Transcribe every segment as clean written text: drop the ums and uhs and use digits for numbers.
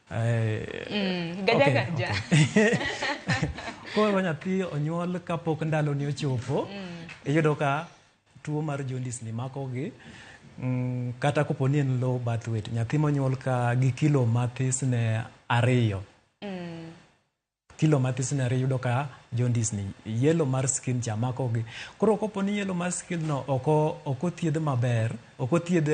Gaja okay, gaja. Okay. Koro nyathi onyuol kapok ndaloni ochopo, iyudo ka tuo mar jaundice ni makogi. Kata kopo ni en low birth weight, nyathi monyuol ka gi kilo mathis ne 2, kilo mathis ne 2, iyudo ka jaundice ni, yellow mar skin cha makogi. Koro kopo ni yellow mar skin no ok othiedh maber, ok othiedh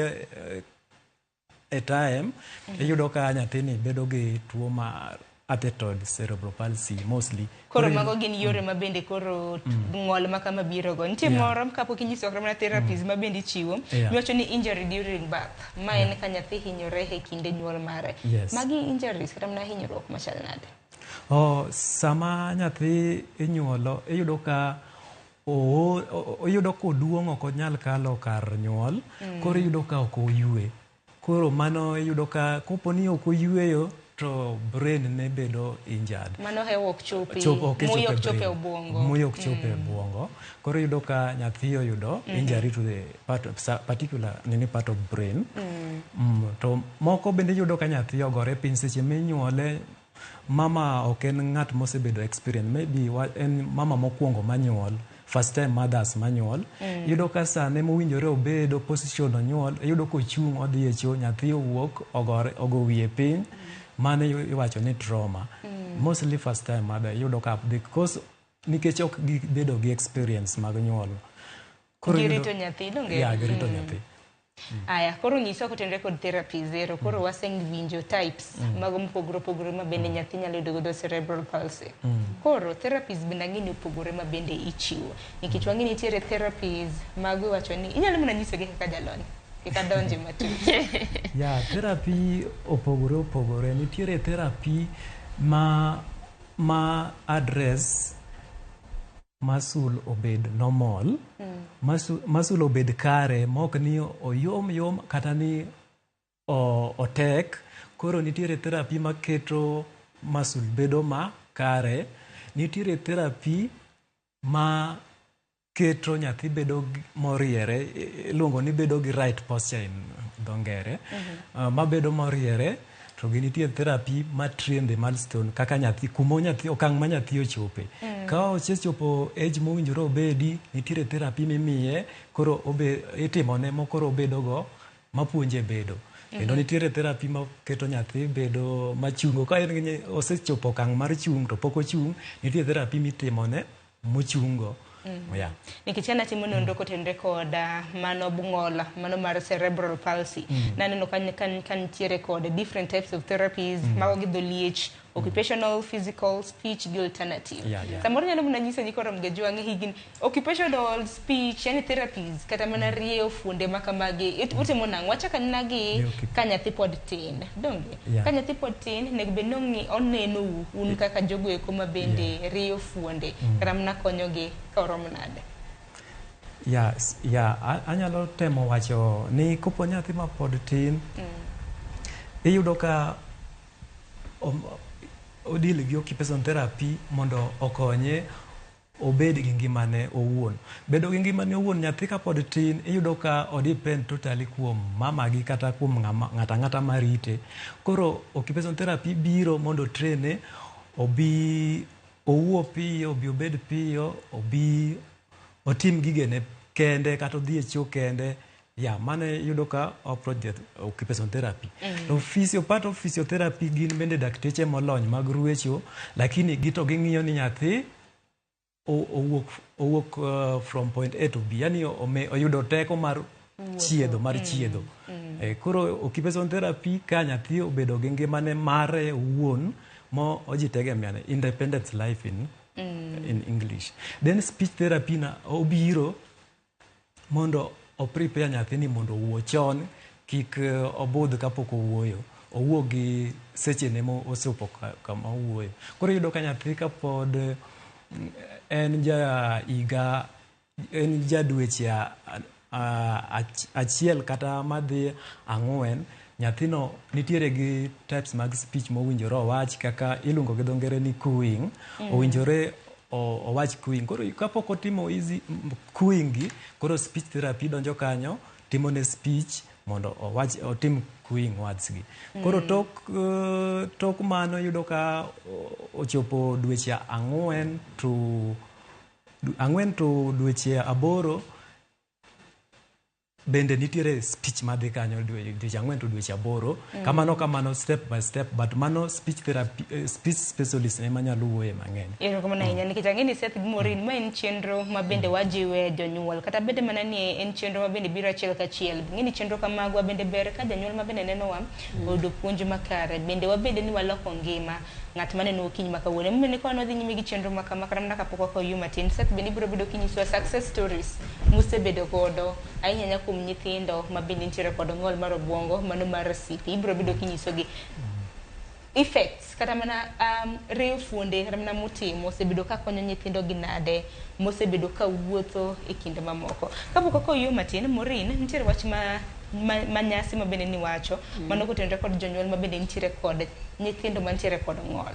e time, iyudo ka nyathini bedo gi tuo mar athetoid cerebral palsy mostly. Koro mago gin yore ma bende koro ng'ol ma kama biro go. Nitie moro kapok inyiso kata mana therapies ma bende ichiwo. Miwacho ni injury during birth. Ma en ka nyathi hinyore e kinde nyuol mare. Magi injuries kata mana hinyruok machal nade? Oh, sama nyathi inyuolo, iyudo ka oyudo koduong' ok onyal kalo kar nyuol. Koro iyudo ka ok oyue. Koro mano iyudo ka kopo ni ok oyueyo to brain ne bedo injured. Mano hewa ok chopi. Chopo, ok Muya chopo e ok chope brain. Obwongo. Muya ok chope e obwongo. Koro iyudo ka nyathi oyudo injury to the part of, particular nini part of brain. To moko bende iyudo ka nyathi ogore piny seche minyuole. Mama ok en ng'at mosebedo experience, maybe en mama mokwongo manyuol, first time mothers manyuol. Iyudo ka sane mowinjore obedo position onyuol, iyudo kochung' odhi e cho, nyathi owuok ogore, ogo wiye piny. Mano iwacho ni trauma. Mostly first time mother iyudo ka because nikech ok gibedo gi experience mag nyuol. Koro girito nyathi, donge? Yeah, girito nyathi. Aya, koro nyiswa kotenore kod therapy zero. Koro wasewinjo types mago mopogore opogore ma bende nyathi nyalo yudo godo cerebral palsy. Koro therapies bende ang'e ni opogore ma bende ichiwo. Nikech wang'e ni nitiere therapies mago iwacho ni inyalo mana nyisogi kaka jalony. Kik adonje matut. Ya, therapy opogore opogore. Nitiere therapy ma address muscle obed normal, muscle obed kare mok ni oyom yom kata ni otek. Koro nitiere therapy maketo muscle bedo ma kare. Nitiere therapy ma keto nyathi bedo moriere, iluongo ni bedo gi right posture in dho ngere, mabedo moriere. To gi nitie therapy ma train the milestone kaka nyathi kuma nyathi okang' ma nyathi ochope. Ka osechopo age mowinjore obedi, nitiere therapy mimiye, koro obe itimone mokoro obedo go mapuonje bedo. Kendo nitiere therapy maketo nyathi bedo machungo ka en gi osechopo okang' mar chung' to pok ochung', nitie therapy mitimone mochungo. Yeah. Nikech an atimo nonro kotenore kod mano bung'ol, mano mar cerebral palsy. Naneno ka nitiere kod different types of therapies, mago gi dholiech, occupational, physical, speech gi alternative. Samoro nyalo mana nyiso nyikwa Ramogi Ajwang' higni occupational, speech, yani therapies kata mana rieyo fuonde ma kamagi. Utimo nang'o? Wachak anena gi ka nyathi pod tin. Donge? Yeah. Ka nyathi pod tin, onego bed ni onenou un kaka jogo eko ma bende rieyo fuonde kata mana konyogi ka oromo nade? Yeah, yeah, anyalo temo wacho ni kopo nyathi ma pod tin, iyudo ka odeal gi occupational therapy mondo okonye obed gi ngimane owuon. Bedo gi ngimane owuon, nyathi kapod tin, iyudo ka o depend totally kuom mamagi kata kuom ng'ata ang'ata marite. Koro occupational therapy biro mondo train e obi owuo piyo, obi obed piyo, obi otim gigene kende kata odhi e choo kende. Yeah, mano iyudo ka approach the occupational therapy. To physio, part of physiotherapy gin bende dakteche molony mag ruecho, lakini gito ging'iyo ni nyathi owuok from point A to B, yani oyudo teko mar chiedho, mar chiedho. Koro occupational therapy ka nyathi obedo gi ngimane mare owuon mo ojitegemea, independent life in English. Then speech therapy na obiro mondo o prepare nyathini mondo owuo chon, kik obudh kapok owuoyo, owuo gi sechene mo osechopo kama owuoyo. Koro iyudo ka nyathi kapod en ja higa, en ja dweche 1 kata madhi 4, nyathino nitiere gi types mag speech mowinjore owach, kaka iluongo gi dho ngere ni cooing. Owinjore owach cooing. Koro kapok otimo easy cooing gi, koro speech therapy donjo kanyo, timone speech mondo owach, otim cooing. cooing words gi. Koro tok mano yudo ka ochopo dweche 4 to 4 to dweche 8 bende nitiere speech madhi kanyo dweche 4 to dweche 8. Kamano kamano, step by step, but mano speech therapy, speech specialist ema nyalo wuoye mang'eny. Erokamano ahinya nikech ang'e ni Seth gi Maureen, ma en chenro ma bende wajiwe jonyuol, kata bende mana ni en chenro ma bende biro achiel kachiel. Ng'e ni chenro kamagwa bende ber ka janyuol ma bende nenowa oyudo puonj makare, bende wabende ni waloko ngima ng'at maneno okinyi ma kawuono. Emomiyo ni ka wadhi nyime gi chenro ma kama, kata mana kapok wakawo yo matin, Seth bende ibiro bedo kinyisowa success stories musebedo godo ahinya ahinya kuom nyithindo ma bende nitiere kod ng'ol mar obuongo mano mar CP. Ibiro bedo kinyisogi effects kata mana reyo fuonde kata mana mutimo osebedo ka konyo nyithindo gi nade mosebedo ka wuotho e kinde mamoko. Kapok wakawo yo matin, Maureen, nitiere wach ma nyasi ma bende niwacho mano kotenore kod jonyuol ma bende nitiere kod nyithindo mantiere kod ng'ol.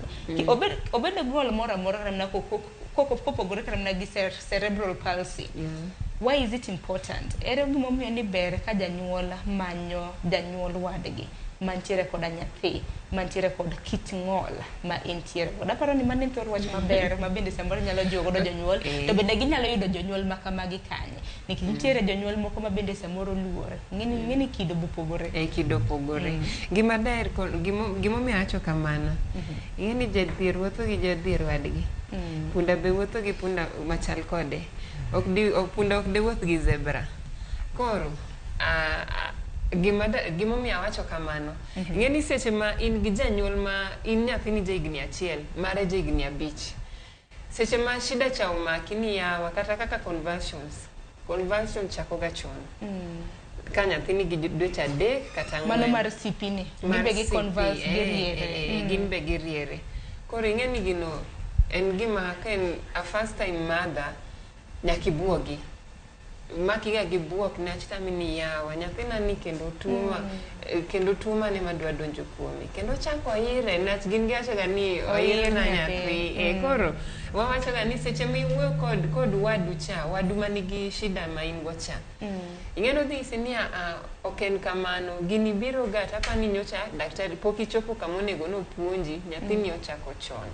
Obed ng'ol moro amora kata mana kopogore kata mana gi cerebral palsy. Why is it important? Ere gimomiyo ni ber ka janyuol manyo janyuol wadgi mantiere koda nyathi mantiere kod kit ng'ol ma entiere godo? Aparo ni mano en thor wach maber ma bende samoro nyalo jiwo godo jonyuol, to bende ginyalo yudo jonyuol ma kamagi kanye? Nikech nitiere jonyuol moko ma bende samoro luor. Ng'eni kido bopogore. E kido opogore. Gima daher gimomiyo awacho kamano, ing'e ni jadhier wuotho gi jadhier wadgi. Punda be wuotho gi punda machal kode. Ok di, ok, punda ok diwuoth gi zebra. Koro, gimomiyo awacho kamano, ing'e ni seche ma in gi janyuol ma in nyathini ja higni 1, mare ja higni 5. Seche ma shida cha omaki ni yawa, kata kaka convulsions. Convulsion chako ga chon. Ka nyathi nigi dweche 3 kata 4. Mano mar CP ni. Mar Gin be gi CP, convulse, giriere. Gin be giriere. Koro ing'e ni gino en gima ka en a first time mother nyaka ibuogi. Makiga gi buok ne tami ni yawa nyathina ni kendo tuo ma kendo tuo mane madwa donjo kuome kendo chako oire nach gin giwacho ga ni oire na nyathi. Koro wawacho ga ni seche miwuoyo kod wadu cha, wadu manigi shida ma in go cha, ing'e no dhi ni a ok en kamano, gini biro ga tapa ni nyocha daktari pok ichopo kama onego nopuonji nyathini ochako chon.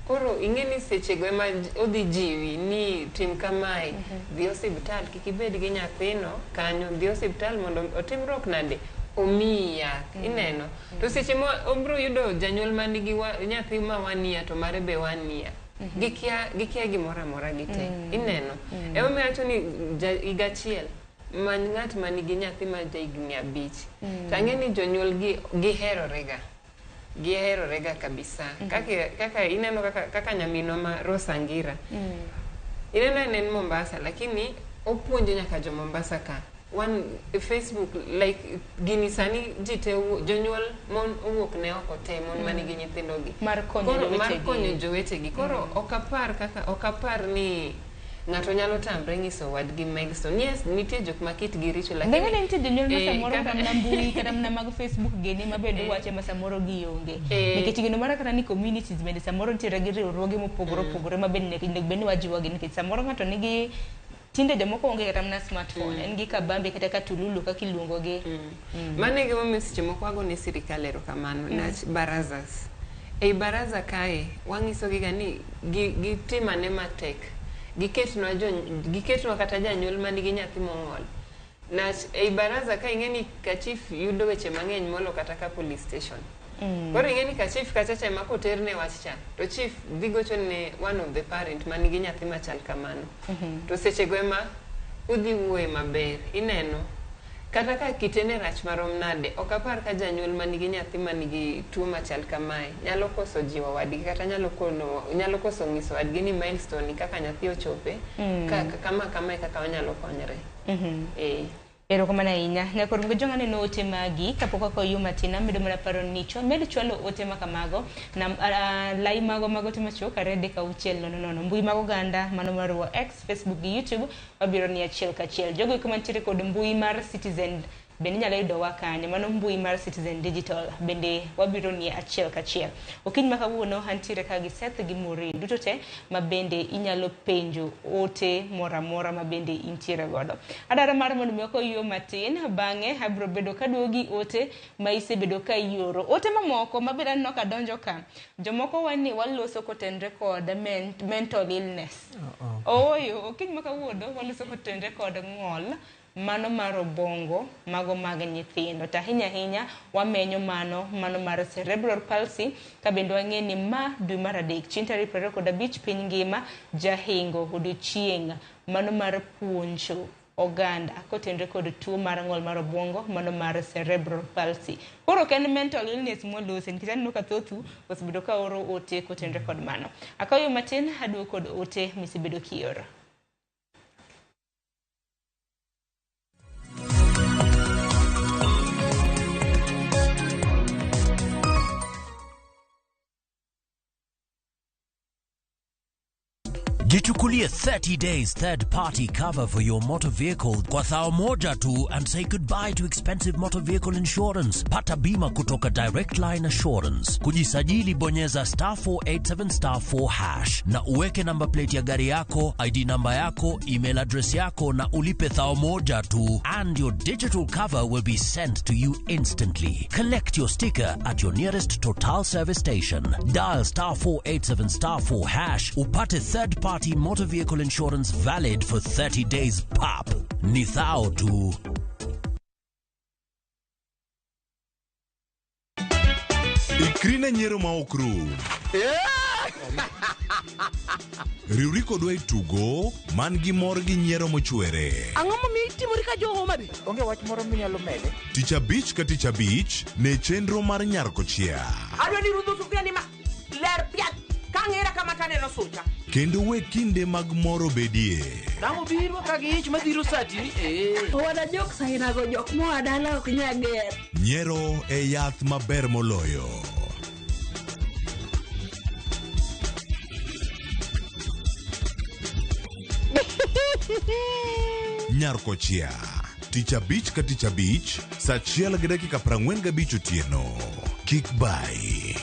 Koro ing'e ni sechego ema odhi jiwi ni tim kamae, dhi osiptal, kik ibed gi nyathino kanyo, dhi osiptal mondo otimruok nade, omiyi yath, ineno. To seche ma obiro yudo janyuol manigi nyathi ma 1 year to mare be 1 year, gikia gimoro amora gite, ineno. Emomiyo awacho ni higa achiel, many ng'at manigi nyathi ma ja higni 5. To ang'e ni jonyuol gi giherorega. Giherorega kabisa. Kaka ineno kaka nyaminwa ma Rose Angira. Ineno en Mombasa, lakini opuonjo nyaka jo Mombasa ka. Wan Facebook, like gini sani ji te jonyuol mon owuok ne oko te, mon manigi nyithindo gi. Mar konyo Koro, mar jowetegi. konyo jowetegi. Koro ok apar ni ng'ato nyalo tamre nyiso wadgi milestone. Yes, nitie jok ma kitgi richo, lakini Ng'eny nitie jonyuol ma samoro kata kata mana mbui, kata mana mag Facebook gini ma bende wache ma samoro gionge. Nikech gino mara kata ni communities bende samoro nitiere gi riwruoge mopogore opogore ma bende onego bed ni wajiwogi, nikech samoro ng'ato nigi tinde jomoko onge kata mana smartphone, en gi kabambe kata katululu kaka iluongogi. Mano e gimomiyo seche moko wago ne sirikal erokamano, nach barazas. Ei baraza kae, wang'isogi ga ni gitim ane matek. Giketnwa kata janyuol manigi nyathi mong'ol. Nach ei baraza ka ing'e ni ka chief yudo weche mang'eny molo kata ka police station. Koro ing'e ni ka chief kachacha ema koterne wach cha, to chief dhi gocho ne one of the parent manigi nyathi machal kamano. To sechego ema udhi wuoye maber, ineno. Kata ka kite ne rach marom nade, ok apar ka janyuol manigi nyathi manigi tuo machal kamae nyalo koso jiwo wadgi kata nyalo koso nyiso wadgi ni milestone ni kaka nyathi ochope, kama kama e kaka wanyalo konyre. Erokamano ahinya. Nyakor Mgo Jong' aneno ote magi kapok wakawo yo matin, amedo mana paro ni med chwalo ote ma kamago na lai mago mag ote machuok 2 3 6 0 0. Mbui mag oganda mano marwa X, Facebook gi YouTube wabiro ni achiel kachiel. Jogo eko mantiere kod mbui mar Citizen Bende inyalo yudowa kanyo, mano mbui mar Citizen Digital, bende wabiro nie achiel kachiel. Okinyi ma kawuono antiere ka gi Seth gi Maureen duto te ma bende inyalo penjo ote moro amora ma bende intiere godo. Adwaro mar mondo mi okoyuo matin, bang'e abiro bedo kaduogo gi ote ma isebedo ka ioro. Ote mamoko ma bende aneno ka donjo ka, jomoko wani waloso kotenre kod mental illness. Ooyo, okinyi ma kawuono waloso kotenre kod ng'ol mano mar obongo mago mag nyithindo. To ahinya ahinya wamenyo mano mar cerebral palsy, ka bende wang'e ni ma dwe mar adek chieng' tarik 25 piny ngima jahingo odiochieng' mano mar puonjo oganda kotenre kod tuo mar ng'ol mar obwongo mano mar cerebral palsy. Koro ok en mental illness mwalose, nikech aneno ka thothu osebedo ka oro ote kotenre kod mano. Akaw yo matin aduogo kod ote misebedo kioro. Jichukulie 30 days third party cover for your motor vehicle kwa thao moja tu and say goodbye to expensive motor vehicle insurance. Pata bima kutoka Direct Line Assurance. Kujisajili bonyeza *487 *4# na uweke number plate ya gari yako, ID namba yako, email address yako na ulipe thao moja tu, and your digital cover will be sent to you instantly. Collect your sticker at your nearest Total service station. Dial *487 *4# upate third party motor vehicle insurance valid for 30 days pap. Ni thao tu. Ikrine nyiero ma ok rum. Riwri kodwa e tugo man gi mor gi nyiero mochwere. Ang'o momiyo itimori ka jo Homa Bay? Onge wach moro minyalo mede. Tich abich ka tich abich ne chenro mar Nyar Kochia. Adwa ni rudho sufuria ni ma ler piat kang'era kama taneno sucha. Kendo we kinde mag mor obedie. Dang' obiro ka gi ich madhiro sati. Owada jok sainago jok moa dala ok nyal ger. Nyiero e yath maber moloyo. Nyar Kochia. Tich abich ka tich abich, saa 1:45 otieno. Kik bai.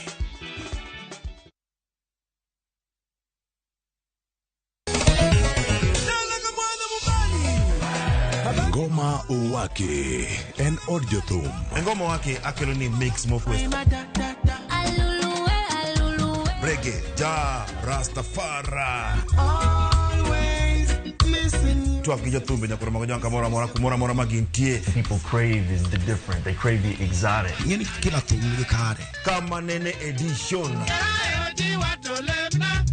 Ngoma Owake en od jothum. Ngoma Owake akelo ni mix mokwe. Reggae, ja, Rastafari. Twak gi jothumbe nyakoro mag jonka moro amora kumoro amora ma gintie. People crave is the different. They crave the exotic. Ng'eni kila thum nigi kare. Kama nene edition.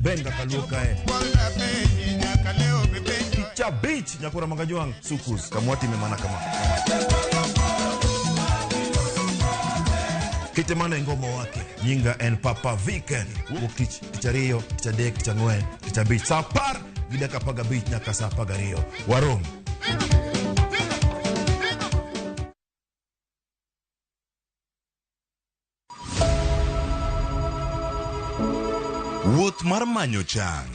Benga kaluo kae. Cha beach nyakura magajuang sukus kamwati memana kama. Kitemane ngoma wake nyinga en Papa Viken. Wuok tich tich ariyo tich adek tich ang'wen tich abich saa apar gi dakika apar gabich nyaka saa apar gariyo. Warom. Wuoth mar manyo chang.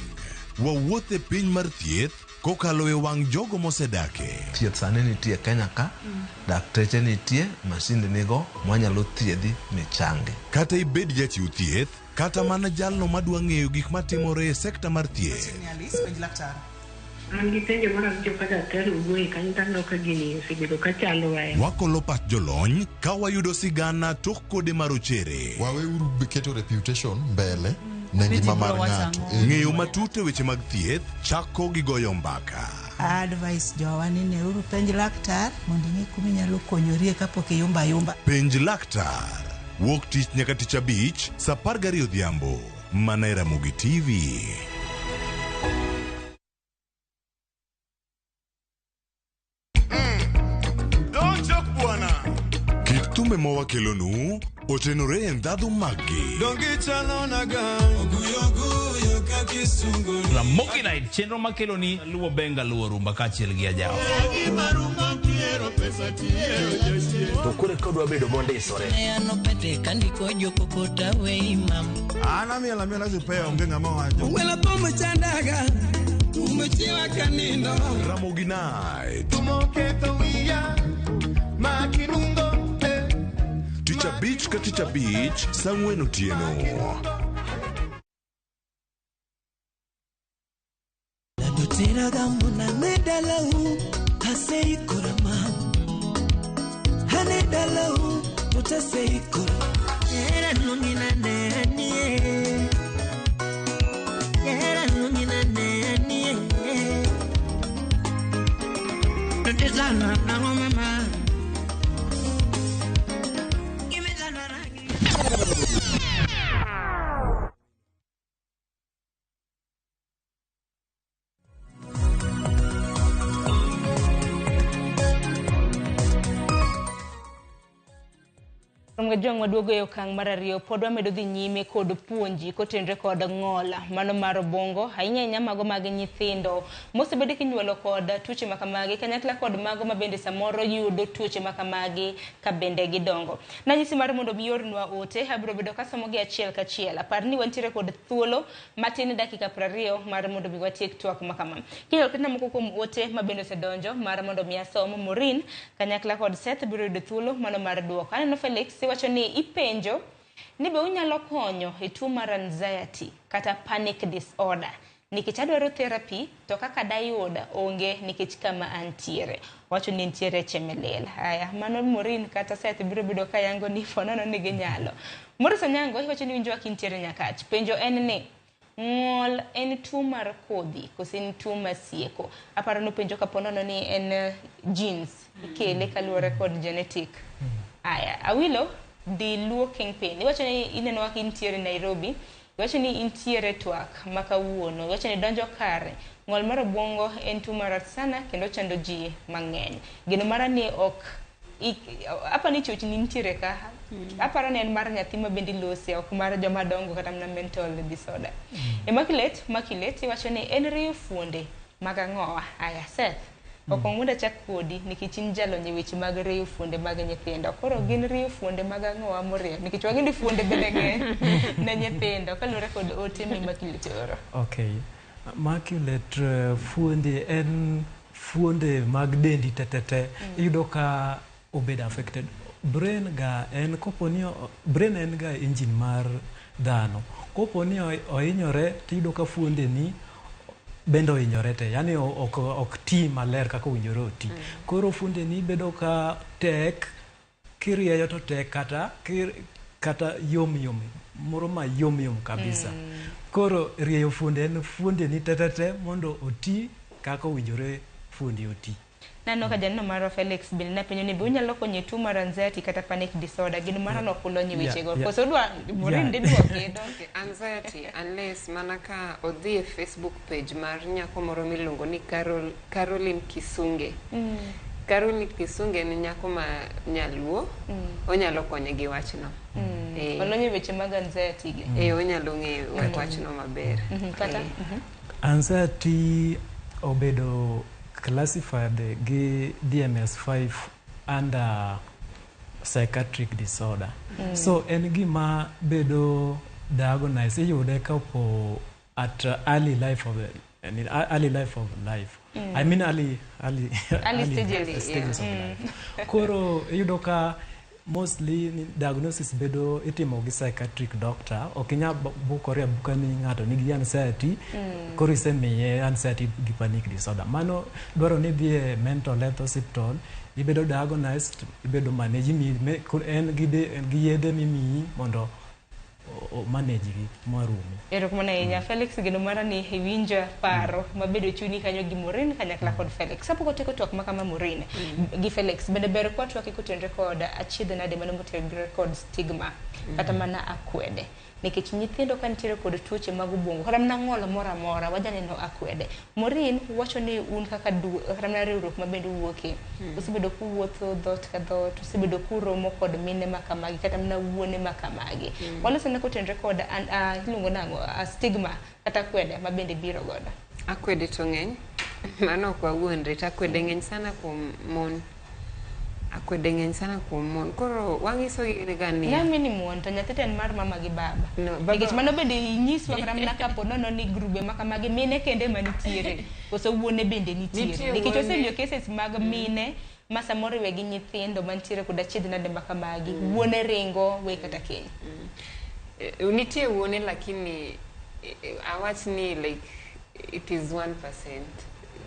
Wawuoth e piny mar thieth kokalo e wang' jogo mosedake. Thieth sani nitie Kenya ka, dakteche nitie, masinde nigo, mwanyalo thiedhi michangi. Kata ibed jachiw thieth, kata mana jalno madwa ng'eyo gik matimore e sekta mar thieth. An gi penjo mar awinjo ka daktari owuoye kanyo to aneno ka gini osebedo ka chando wa. Wakolo pach jolony ka wayudo sigana tok kode marochere. Waweuru keto reputation mbele ne ngima mar ng'ato. Ng'eyo matut e weche mag thieth chako gi goyo mbaka. Advice jowa ni neuru penj laktar mondo ing'e kuma inyalo konyorie kapok iyumba yumba. Penj laktar. Wuok tich nyaka tich abich saa 12 odhiambo. Mana e Ramogi TV. Kit thumbe mawakelonu otenore e ndhadhu maggi. Ramogi Night chenro makelo ni luwo benga luwo rumba kaachiel gi ajawa. To koro kodwa bedo mondisore. An amiel amiela sipeya onge ng'ama wacho. Ramogi Night. Tich abich ka tich abich, saa ang'wen otieno. Teraga mona ne dalau aseikora ma hane dalau tutaseikora era nungina nenie era nungina nenie tutizana na mama. Jong waduogo e okang' mar ariyo pod wamedo dhi nyime kod puonji kotenre kod ng'ol mano mar obwongo ahinya ahinya mago mag nyithindo mosebedo kinyuolo kod tuoche makamagi kanyakla kod mago ma bende samoro yudo tuoche makamagi ka bende gidongo. Nanyisi mar mondo mi iornwa ote abiro bedo kasomo gi achiel kachiel. Apar ni wantiere kod thuolo matin dakika 20 mar mondo mi watiek twak makama. Kinyalo ketna moko kuom ote ma bende osedonjo mar mondo mi asom. Maureen kanyakla kod Seth biro yudo thuolo mano mar duoko. Aneno Felix wacho ni ipenjo ni be unyalo konyo e tuo mar anxiety kata panic disorder nikech adwaro therapy to kaka dayuda onge nikech kama antiere. Wacho ni nitiere Chemelil. Aya, mano Maureen kata Seth biro bedo ka yango ni fonono ni ginyalo. Morris Onyango iwacho ni winjo kintiere Nyakach. Penjo en ni ng'ol en tuo mar kodhi kose en tuo masieko? Aparo ni penjo kaponono ni en genes ikele kaluwore kod genetic. Aya, Awilo di Luo Kingpin. Iwacho ni ineno kaka intiere Nairobi. Iwacho ni intiere twak ma kawuono. Iwacho ni donjo kare. Ng'ol mar obwongo en tuo marach sana kendo chando ji mang'eny. Geno mara ni ok apa ni chochni nitiere ka. Aparo ni en mar nyathi ma bende ilose ok mar joma dongo kata mana mental disorder. Immaculate iwacho ni en riyo fuonde mag ang'owa. Aya, Seth. Ok mondo achak kodi nikech in jalony e weche mag riyo fuonde mag nyithindo. Koro gin riyo fuonde mag ang'owa moriyo nikech wang'eyo ni fuonde bende ng'eny ne nyithindo kaluwore kod ote ma Immaculate oro. Okay. Immaculate, fuonde en fuonde mag dendi tetete. Iyudo ka obedo affected. Brain ga en koponi brain en ga engine mar dhano. Koponi ohinyore tiyudo ka fuonde ni bende ohinyore te, yani ok ti maler kaka owinjore oti. Koro fuonde ni bedo ka tek, kirieyo to tek kata yom yom, moro ma yom yom kabisa. Koro rieyo fuonde en fuonde ni tetete mondo oti kaka owinjore fuonde oti. Naneno ka janeno marwa Felix bende napenjo ni be unyalo konyo e tuo mar anxiety kata panic disorder. Gin mara nok ulony e wechego. Koso udwa Maureen diduoki? Okay, anxiety unless mana ka odhi e Facebook page mar nyako moro miluongo ni Caroline Kisunge. Caroline Kisunge en nyako ma nyaluo, onyalo konye gi wachno. Olony e weche mag anxiety gi. Onyalo ng'eyo wachno maber. Kata anxiety obedo classified gi DMS5 under psychiatric disorder. So en gima bedo diagnosed iyude kapo at early life of early life of life. I mean early stages of life. Koro iyudo ka mostly diagnosis bedo itimo gi psychiatric doctor. Ok inyal bukore abuka ni ng'ato nigi anxiety, koro isemiye anxiety gi panic disorder. Mano dwaro ni idhi e mental health hospital, ibedo diagnosed, ibedo manage, en gi yedhe mimiyi mondo manage gi marumi. Erokamano ahinya Felix, geno mara ni iwinjo paro mabedo chunyi kanyo gi Maureen kanyakla kod Felix. Kapok otieko twak ma kama Maureen gi Felix, bende ber kwa twak kotenre kod achiedh nade mano motenre kod stigma kata mana akwede. Nikech nyithindo ka nitiere kod tuoche mag obwongo kata mana ng'ol moro amora wajaneno akwede. Maureen wacho ni un kaka kata mana riwruok ma bende uwuoke, usebedo kuwuotho dhoot ka dhoot, usebedo kuromo kod mine makamagi kata mana wuone makamagi. Walosone kotenre kod iluongo nang'o stigma kata akwede ma bende biro godo. Akwede to ng'eny, mano ok wawuondre, to akwede ng'eny sana kuom mon. Akwede ng'eny sana kuom mon. Koro wang'iso ga ni Ng'ami ni mon to nyathi to en mar mama gi baba. Nikech mano bende inyiswa kata mana kapo nono ni grube ma kamagi mine kende ma nitiere koso wuone bende nitiere. Nikech osewinjo cases mag mine Ma samoro iwe gi nyithindo mantiere kod achiedh nade ma kamagi. Wuone ringo we kata keny. Nitie wuone, lakini awach ni like it is 1%,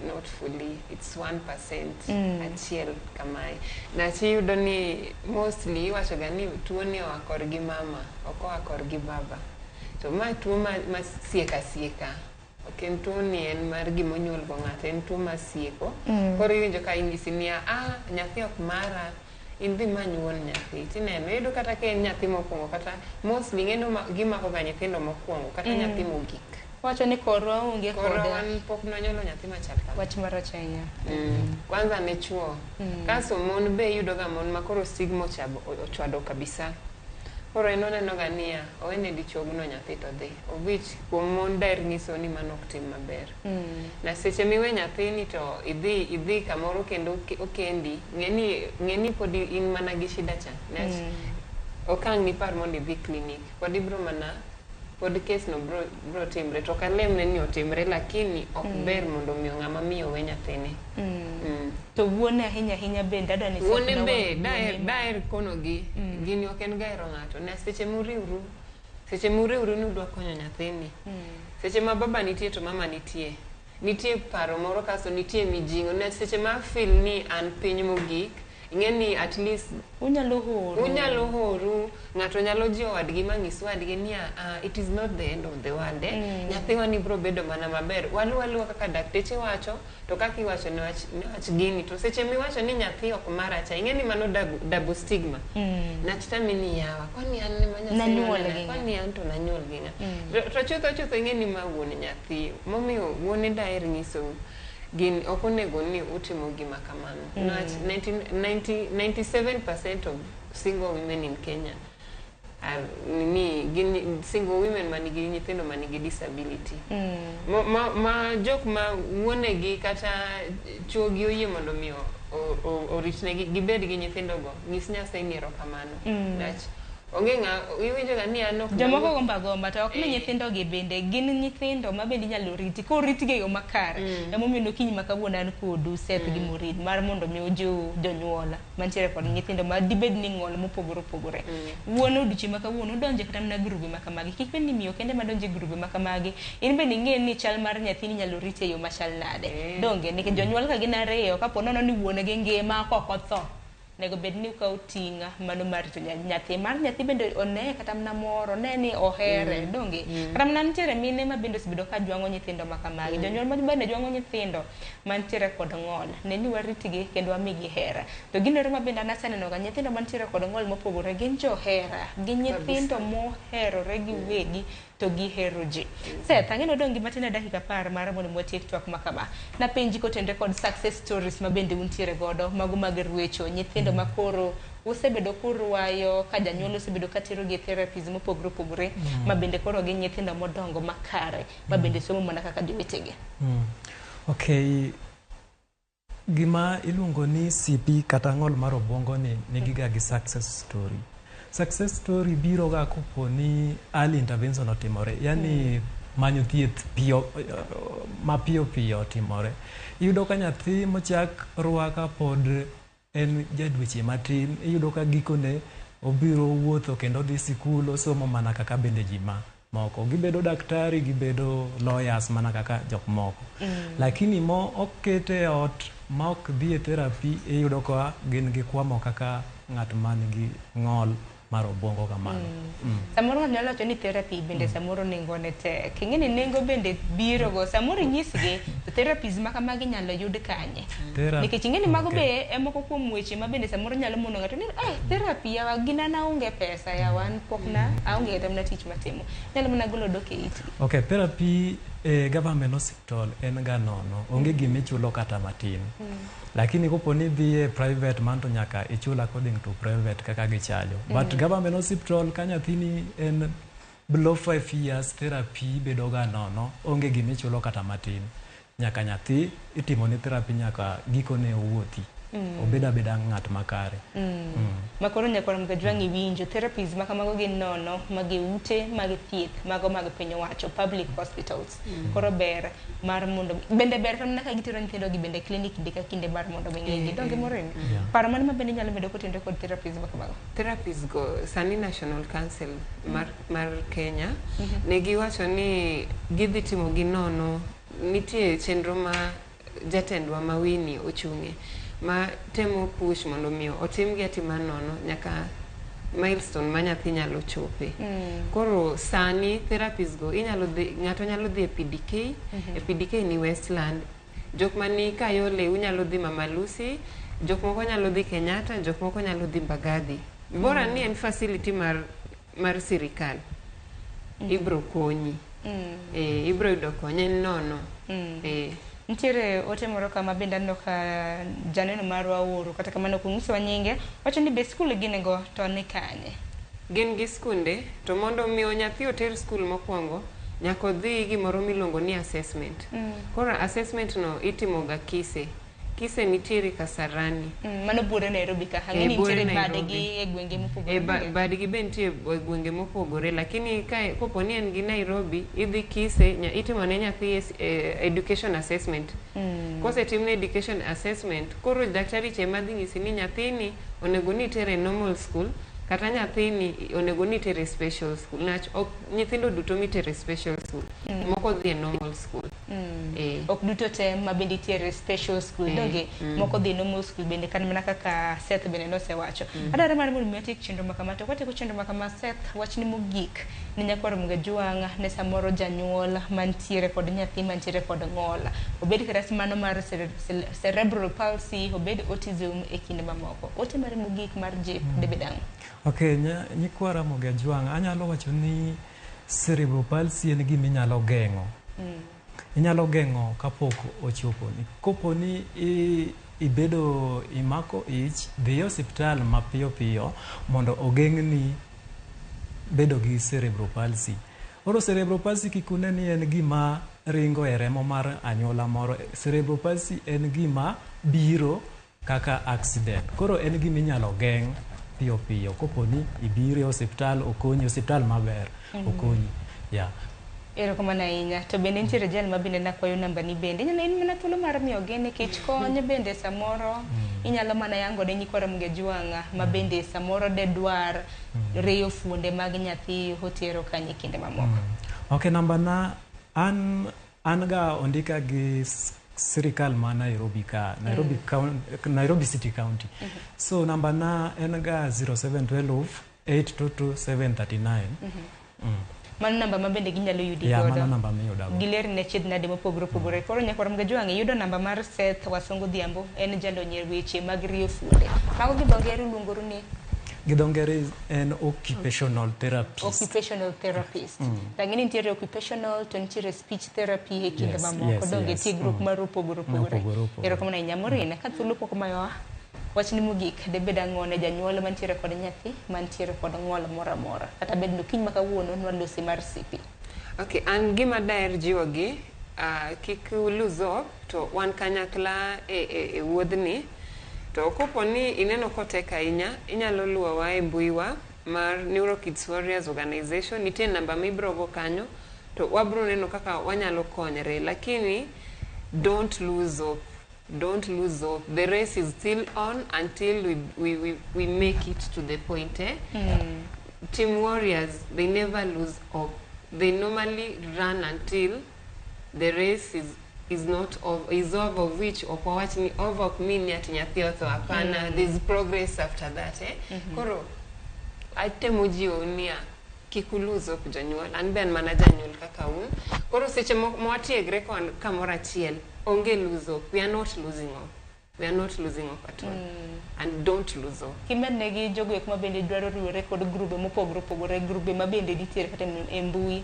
not fully, it's 1%. Achiel kamae nach iyudo ni mostly iwachoga ni tuo ni oa korgi mama, ok oa korgi baba. To ma tuo ma sieka sieka, ok en tuo ni en mar gimonyuol go ng'ato, en tuo ma sieko. Koro iwinjo ka inyisi niya, "Ah, nyathi ok mara, in dhi many wuon nyathi." Tineno iyudo kata ka en nyathi mokwongo, kata mostly ing'eno gimako ga nyithindo mokwongo kata nyathi mogik. Wacho ni korwa onge koro kod wan pok nonyuolo nyathi machal kama. Wach marach ahinya. Kwanza ne chuo. Kaso mon be iyudo ga mon ma koro stigma ochwado kabisa. Koro en oneno ga niya, owene dichuogno nyathi to dhi. Of which kuom mon daher nyiso ni mano ok tim maber. Na seche miwe nyathini to idhi kamoro kendo okendi, ng'eni pod in mana gi shida cha. Niwach ok ang' nipar mondo idhi clinic. Pod ibro mana pod kes no bro timre. To ok alemne ni otimre, lakini ok ber mondo miyo ng'ama miyo we nyathine. To wuone ahinya ahinya bende adwa ni Wuone Seth be nawach daher wuone daher konogi gini ok en ga hero ng'ato ne seche muriwru ni udwa konyo nyathini. Seche ma baba nitie to mama nitie, nitie paro moro, kasto nitie mijing'o ne seche ma feel ni an piny mogik, ing'e ni at least unyalo horo. Unyalo horu, ng'ato nyalo jiwo wadgi ma ng'is wadgi niya, "Ah, it is not the end of the world, eh." Nyathiwa ni biro bedo mana maber, waluw aluwa kaka dakteche wacho, to kaka iwacho newach gini. To seche miwacho ni nyathi ok maracha, ing'e ni mano double stigma. Nach tami ni yawa, kwani an ema Nyasaye Nanyuol onena, gi ng'a? Kwani an to nanyuol gi ng'a? To chutho chutho ing'e ni ma wuon nyathi. Momiyo wuone daher nyisou gin ok onego ni utimo gima kamano. Niwach 90 90 97% of single women in Kenya are nini, gin single women manigi nyithindo manigi disability. Ma jok ma wuonegi kata chuogi oyie mondo mi oritnegi gibed gi nyithindogo, nyis Nyasaye ni erokamano. Niwach onge ng'a iwinjo ga ni an ok Jomoko nawuoth- gombo agomba, to ok ni nyithindo gi bende gin nyithindo ma bende inyalo riti koritgi e yo makare. Emomiyo nokinyi ma kawuono an kodu, Seth gi Morin, mar mondo mi ujiw jonyuol mantiere kod nyithindo ma dibed ni ng'ol mopogore opogore. Wuon odiochieng' ma kawuono udonje kata mana grube ma kamagi, kik bed ni miyo kende madonjo e grube ma kamagi. In bende ing'e ni chal mar nyathini inyalo riti e yo machal nade. Donge nikech jonyuol ka gin ariyo, kapo nono ni wuon gi ngima kok otho, onego bed ni ukawo tinga mano mar rito nyathi mar nyathi bende one kata mana moro one ni ohere. Donge kata mana nitiere mine ma bende osebedo ka jwang'o nyithindo ma kamagi. Jonyuol ma bende jwang'o nyithindo mantiere kod ng'ol, ne ni waritgi kendo wamigi hera. To gino ero ma bende an aseneno ga, nyithindo mantiere kod ng'ol mopogore gin johera, gin nyithindo moherore giwegi to gihero ji. Seth, ang'e ni odong' gi matin e dakika 10 mar mondo mi watiek twak ma kama. Napenji kotenore kod success stories ma bende untiere godo, mago mag rwecho, nyithindo ma koro usebedo kurwayo, ka janyuol osebedo ka terogi e therapies mopogore opogore, ma bende koro gin nyithindo modongo makare, ma bende somo mana kaka jowetegi. Okay, gima iluongo ni CP kata ng'ol mar obwongo ni nigiga gi success story. Success story biro ga kopo ni early intervention otimore, yani manyo thieth piyo mapiyo piyo otimore. Iyudo ka nyathi mochak rwaka pod en jadweche matin, iyudo ka gikone obiro wuotho kendo odhi sikul, osomo mana kaka bende ji ma moko. Gibedo daktari, gibedo lawyers mana kaka jok moko. Lakini mo okete e ot ma ok dhi e therapy, iyudo ka gin gi kwamo kaka ng'at man gi ng'ol mar obwongo kamano. Samoro ng'ato nyalo wacho ni therapy bende samoro nengo ne tek. Ing'e ni nengo bende biro go. Samoro inyisgi to therapies ma kamagi inyalo yud kanye? Nikech ing'e ni mago be e moko kuom weche ma bende samoro nyalo mono ng'ato ni therapy yawa, gin an aonge pesa yawa, an pok na aonge kata mana tich matimo. Nyalo mana golo dok e itgi. Okay, therapy e government hospital en ga nono, onge gimichulo kata matin. Lakini kopo ni idhi e private man to nyaka ichul according to private kaka gichajo. But government hospital, ka nyathini en below 5 years, therapy bedo ga nono, onge gimichulo kata matin. Nyaka nyathi itimo ne therapy nyaka gikone owuothi. Obed abeda ng'at makare. Makoro nyakwar Mgajwang' iwinjo therapies ma kamago gin nono mag e ute mag thieth mago mag piny owacho, public hospitals. Koro ber mar mondo bende ber mana ka gitero nyithindo gi bende clinic kinde ka kinde mar mondo mi ng'igi. Donge Maureen? Yeah. Paro mane ma bende inyalo medo kotenore kod therapies ma kamago? Therapies go sani National Council mar Kenya ne giwacho ni gidhi timo gi nono. Nitie chenro ma jatendwa ma Winnie ochung'e ma temo push mondo mi otimgi atima nono nyaka milestone ma nyathi nyalo chope. Koro sani therapies go inyalo dhi, ng'ato nyalo dhi e PDK, e PDK ni Westland. Jok mani Kayole unyalo dhi Mama Lucy, jok moko nyalo dhi Kenyatta, jok moko nyalo dhi Mbagathi. Bora ni en facility mar sirikal. Ibro konyi. Ibro yudo kony en nono. Nitiere ote moro kama bende aneno ka janeno marwa ooro, kata kamano ok onyisowa nyinge, wacho ni be skul gin go to ni kanye? Gin gi skunde, to mondo miyo nyathi oter skul mokwongo, nyaka odhi gimoro miluongo ni assessment. Koro assessment no itimo ga Kise. Kise nitiere Kasarani. Mano buore Nairobi ka. Ang'e ni Buore nitiere Nairobi. badgi e gwenge mopogore. Badgi be nitie e gwenge mopogore, lakini ka kopo ni en gi Nairobi, idhi Kise, itimo ne nyathi education assessment. Kosetimne education assessment, koro daktari cha ema dhi nyisi ni nyathini onego ni itere normal school, kata nyathini onego ni itere special school. Niwach ok nyithindo duto mitere special school, moko dhi e normal school. Ok duto te ma bende itiere special school, donge moko dhi normal school bende, kata mana kaka Seth bende nosewacho. Adwaro mar mondo mi watiek chenro ma kama, to kwatieko chenro ma kama, Seth, wachni mogik ne nyakwar Mgajwang', ne samoro janyuol mantiere kod nyathi mantiere kod ng'ol, obed kata mano mar cerebral palsy, obed autism e kinde mamoko. Ote mare mogik mar jip debed ang'o? Okay, nyikwa Ramogi Ajwang', anyalo wacho ni cerebral palsy en gima inyalo geng'o. Inyalo geng'o kapok ochopo ni. Kopo ni ibedo imako ich, dhi e osiptal mapiyo piyo mondo ogeng'ni bedo gi cerebral palsy. Koro cerebral palsy kik une ni en gima ringo e remo mar anyuola moro. Cerebral palsy en gima biro kaka accident. Koro en gima inyalo geng' piyo piyo kopo ni ibiro e osiptal, okonyi, osiptal maber, okonyi. Yeah. Erokamano ahinya. To bende nitiere jal ma bende nakwayo namba ni bende. Inyalo in mana thuolo mar miyo gi nikech kony bende samoro inyalo mana yango ne nyikwa Ramogi Ajwang' ma bende samoro de dwar reyo fuonde mag nyathi otero kanye kinde mamoko. Okay, namba na an ga ondika gi sirikal ma Nairobi ka, Nairobi County, Nairobi City County. So namba na en ga 0712 822 739. Mano namba ma bende ginyalo yudi Yeah, godo. mano namba miyuda go. Giler ne chiedh nade mopogore opogore. Koro nyakwar Mgajwang' iyudo namba mar Seth Wasongo Odhiambo, en jalony e weche mag riyo fuonde. Mago gi dho ngere luongoru ni Gi dho ngere en occupational therapist. Occupational therapist. Tang'e ni nitiere occupational to nitiere speech therapy e kinde mamoko. Donge tiegruok mar opogore opogore. Mopogore opogore. Erokamano ahinya Maureen, ka thuolo pok omayowa, wachni mogik debed ang'o ne janyuol mantiere kod nyathi mantiere kod ng'ol moro amora, kata bed ni kiny ma kawuono nwalosi mar CP. Okay, an gima daher jiwogi, kik lose hope, to wan kanyakla e wuodhni. To kopo ni ineno kotek ahinya, inyalo luwowa e mbuiwa mar Neuro Kids Warriors Organization. Nitie namba mibiro go kanyo, to wabro neno kaka wanyalo konyre. Lakini don't lose hope. Don't lose hope. The race is still on until we make it to the point. Team Warriors, they never lose hope. They normally run until the race is not over, is over, of which ok wawach ni over ok mean ni ati nyathi otho, hapana. There's progress after that. Koro atemo jiwo niya, kik ulose hope jonyuol. An be an mana janyuol kaka un. Koro seche mwatiegre kamoro achiel, onge lose hope. We are not losing hope. We are not losing hope at all. And don't lose hope. Kimednegi jogo eko ma bende dwaro riwore kod grube mopogore opogore, grube ma bende nitiere kata e mbui.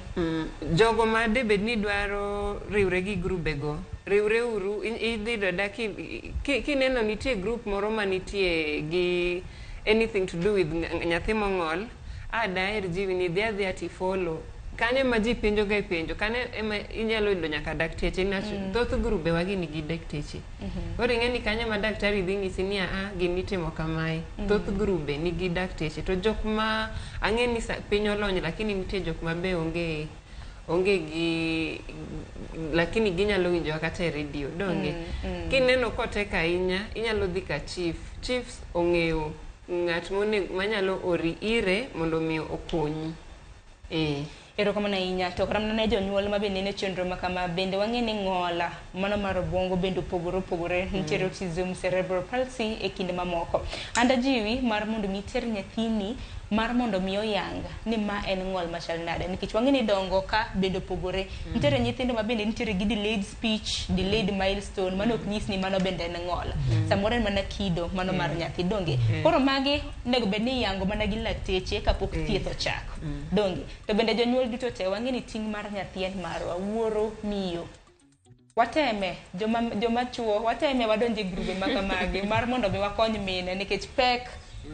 Jogo ma debed ni dwaro riwre gi grube go, riwre uru, idhi dada kineno nitie group moro ma nitie gi anything to do with nyathi mong'ol, a daher jiwi ni dhi adhiya ti follow. Kanyo ema ji penjo ga e penjo, kanyo ema inyalo yudo nyaka dakteche niwach thoth grube wagi nigi dakteche. Koro ing'e ni kanyo ema daktari dhi ng'isi ni aa gini itimo kamae. Thoth grube nigi dakteche to jok ma ang'e ni piny olony lakini nitie jok ma be onge onge gi lakini ginyalo winjowa kata e redio donge. Kineno kotek ahinya inyalo dhi ka chief. Chiefs ong'eyo ng'at manyalo ori ire mondo mi okonyi. Erokamano ahinya. To kata mana ne jonyuol ma be neno chenro ma kama bende wang'e ni ng'ola mano mar obwongo bende opogore opogore. Nitiere autism, cerebral palsy e kinde mamoko. And ajiwi mar mondo mi iter nyathini mar mondo mi oyang ni ma en ng'ol machal nade nikech wang'e ni dongo ka bende opogore. Nitiere nyithindo ma bende nitiere gi delayed speech, delayed milestone, mano ok nyis ni mano bende en ng'ol. Samoro en mana kido mano mar nyathi donge. Koro magi onego bed ni iyango mana gi lakteche kapok thieth ochako. Donge. To bende jonyuol duto te wang'e ni ting' mar nyathi en marwa, wuoro, miyo. Wateme, joma chuo, wateme wadonje grube ma kamagi mar mondo mi wakony mine nikech pek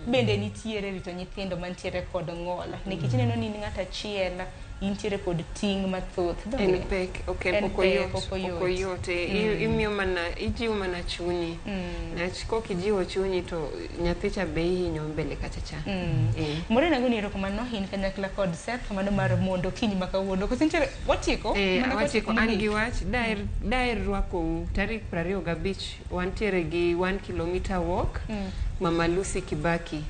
bende nitiere rito nyithindo mantiere kod ng'ol. Nikech ineno ni in ng'at achiel, intiere kod ting' mathoth. En pek, ok En ok pek, oyot, ok oyot. ok oyot. Imiyo mana, ijiwo mana chunyi. Niwach kok ijiwo chunyi to nyathi cha be ihinyo mbele kacha cha. Maureen agoni erokamano in kanyakla kod Seth mano mar mondo okinyi ma kawuono. Koso nitiere watieko? Mana Watieko. kwatieko An gi mogik. wach, daher rwakou tarik 25 wantiere gi 1 kilometer walk. Mama Lucy Kibaki.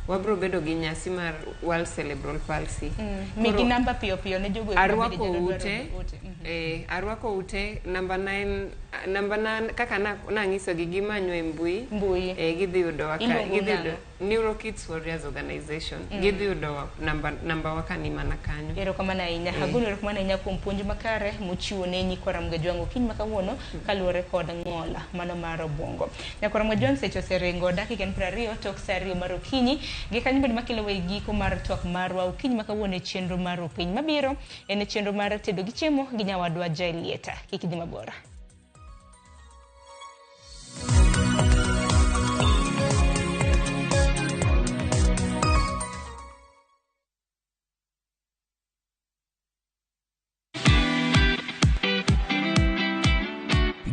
Wabro bedo gi nyasi mar World Cerebral Palsy. Migi Koro namba piyo piyo ne jogo eko ma bende arwako nyalo dwaro ute, ote. Arwako ute namba 9 namba 9 kaka nang'isogi gimanywa e mbui. Mbui. Gidhi yudowa ka, Iluongo gidhi yudo nang'o? Neuro Kids Warriors Organization. Gidhi yudo namba wa ka ni mana kanyo. Erokamano ahinya. Agoni erokamano ahinya kuom puonj makare mochiwo ne nyikwa Ramogi Ajwang' okinyi ma kawuono kaluwore kod ng'ola mano mar obwongo. Nyakwa Ramogi Ajwang' seche oseringo dakika en 20 tok sa 2 mar okinyi. Gi kanyo bende makelo wa e giko mar twak marwa okinyi ma kawuono e chenro mar Opiny mabiro en e chenro mar tedo gi chiemo gi nyawadwa Jaelieta. Kik idhi mabor.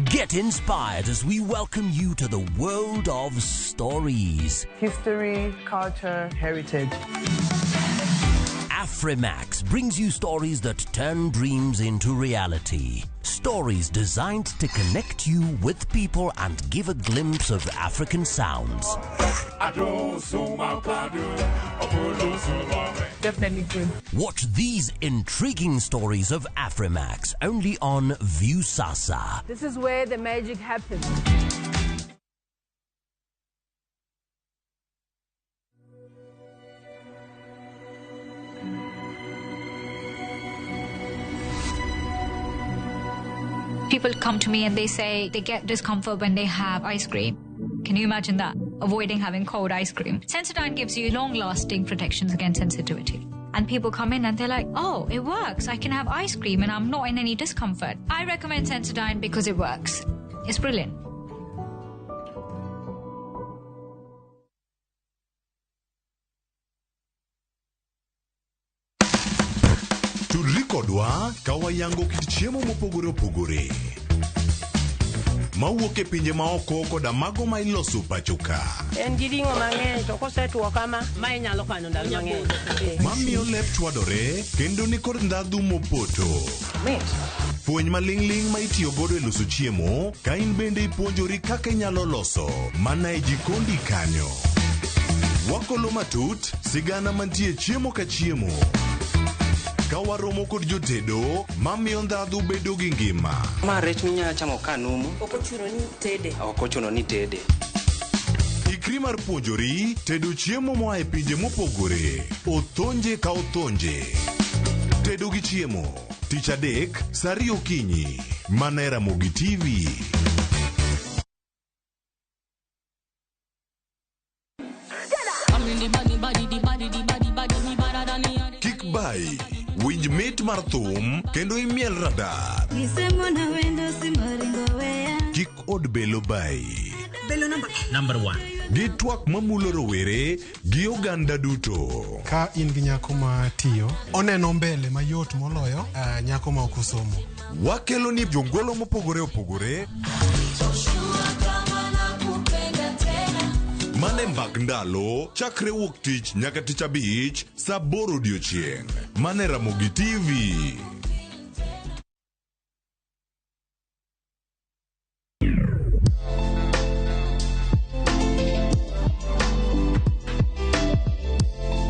Get inspired as we welcome you to the world of stories. History, culture, heritage. Afrimax brings you stories that turn dreams into reality. Stories designed to connect you with people and give a glimpse of African sounds. Definitely good. Watch these intriguing stories of Afrimax only on Viusasa. This is where the magic happens. People come to me and they say they get discomfort when they have ice cream. Can you imagine that? Avoiding having cold ice cream. Sensodyne gives you long-lasting protections against sensitivity. And people come in and they're like, oh, it works. I can have ice cream and I'm not in any discomfort. I recommend Sensodyne because it works. It's brilliant. Tudri kodwa ka wayango kit chiemo mopogore opogore mawuok e pinje maoko koda mago ma iloso pacho ka. En gi ring'o mang'eny to kosetuo kama, ma inyalo kano ndalo mang'eny. Mamiyo lep chwadore kendo nikod ndhadhu mopoto. Mit. Fweny maling'ling' ma itiyo godo e loso chiemo ka in bende ipuonjori kaka inyalo loso mana e jikondi kanyo. Wakolo matut sigana mantie chiemo ka chiemo. Ka waromo kod jotedo mamiyo ndhadhu bedo gi ngima. Ma rech minyalo chamo ka numu. Ok ochuno ni tede. Ok ochuno ni tede. Ikri mar puonjori tedo chiemo moa e pinje mopogore. Othonje ka othonje. Tedo gi chiemo. Tich adek, sa 2 okinyi. Mana e Ramogi TV. Kik bai, winj mit mar thum kendo imiel radar. Kik od belo bai. Belo Number 1. Gi twak mamulo rowere gi oganda duto. Ka in gi nyako ma tiyo, oneno mbele mayot moloyo nyako ma ok osomo. Wakelo ni jongolo mopogore opogore mane mbak ndalo chakre wuok tich nyaka tich abich saa 8 odiochieng'. Mane Ramogi TV.